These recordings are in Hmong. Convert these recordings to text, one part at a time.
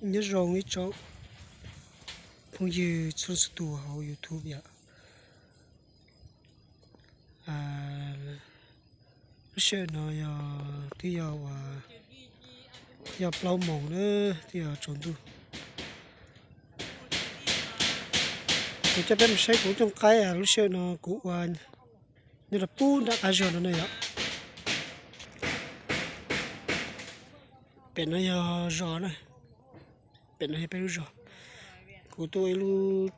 Nyob zoo ib tsoom phooj ywg txhua leej txhua tus hauv YouTube yom. Lub sij hawm no yog twb yog uas yog plaub moos na, twb yog tsaus ntuj. Kuv coj peb mus saib kuv lub cooj qaib lub sij hawm no kuv ua nyob rau pub nram qab zos no na yom. Pem no yog zos na, pem no yog peb lub zos. Kuv tuaj ua ib lub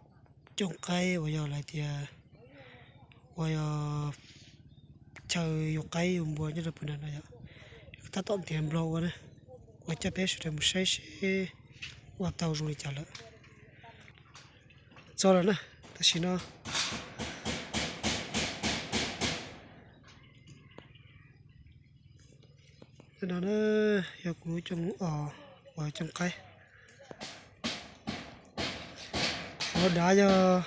cooj qaib uas yog lawv tias uas yog chaw yug qaib yug npua nyob rau pem nram no yom. Tab tom ntiav nplog ua na, ua coj peb sawv daws mus saib seb ua tau zoo li cas lawm. Txog lawm na, tam sim no no na yog kuv lub cooj os uas cooj qaib. Qhov dav yog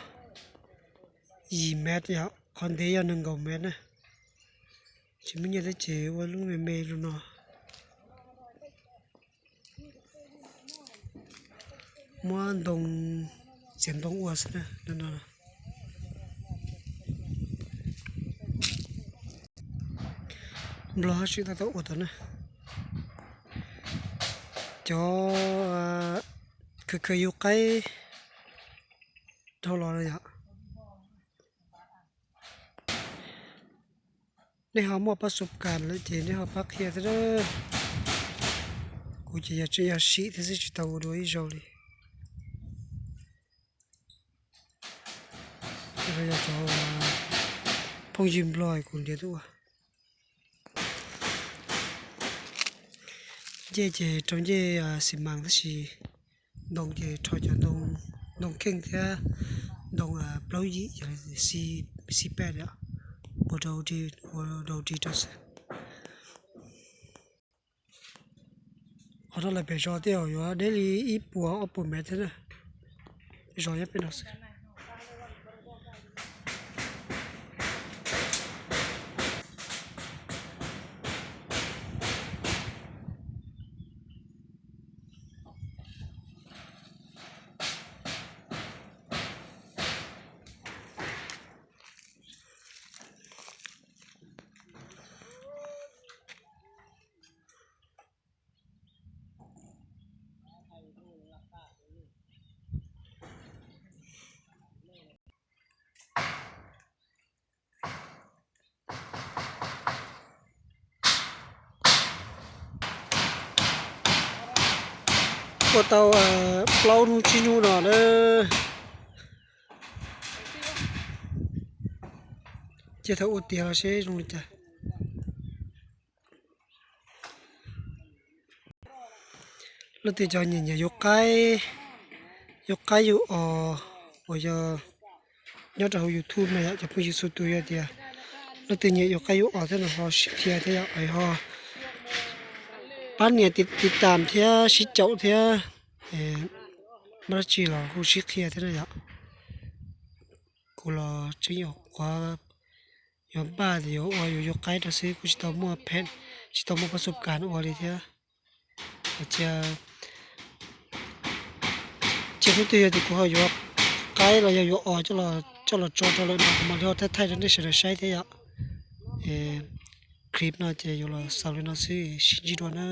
yim mev yom, qhov ntev yog nees nkaum mev na. Tsis muaj nyiaj thiab ces ua lub me me li no. Muab ntoo, txiav ntoo ua xwb na no. Nplog hab tseem tab tom ua tau na. Cov khaws khaws yug qaib dhau los no yom. Nej ho muaj pab xub kas lawm ces nej ho pab qhia thiab. Kuv ces yog tseem yog sim thiab xwb tsis tau ua dua ib zaug li. Yog cov phooj ywg nplog kuv ntiav tuaj ua. Ncej ces rau ncej xi mas tab sis ntoo ces rho cov ntoo kheej thiab ntoo plaub yim yog xi paj ua rau ua rau ris rau xwb. Qhov no lawv pem zos tej zaum yuav deb li ib puas ob puas mev thiab na. Zos nyob pem no xwb. Ua tau plaub hnub tsib hnub no na. Ces thaum ua tiav los seb zoo li cas. Leej twg cov nyiam nyiam yug qaib, yug qaib yug os uas yog nyob rau hauv YouTube no yom, cov phooj ywg txhua tus yog tias leej twg nyiam yug qaib yug os thiab no ho sib qhia thiab yom, ho pab nias tiv tam thiab sib caum thiab, muaj dab tsi los hu sib qhia thiab na yom. Kuv los tseem nyuam qhuav yuav npaj yuav ua yuav yug qaib rau xwb, kuj tsis tau muaj phem, tsis tau muaj pab xub kas ua li thiab. Cia hnub twg yog tias kuv ho yuav qaib los yog yuav os coj los tso rau lawm no kuv mam li ho thaij thaij rau nej sawv daws saib thiab yom. Clip no ces yuav los xaus li no xwb, sib ntsib dua na.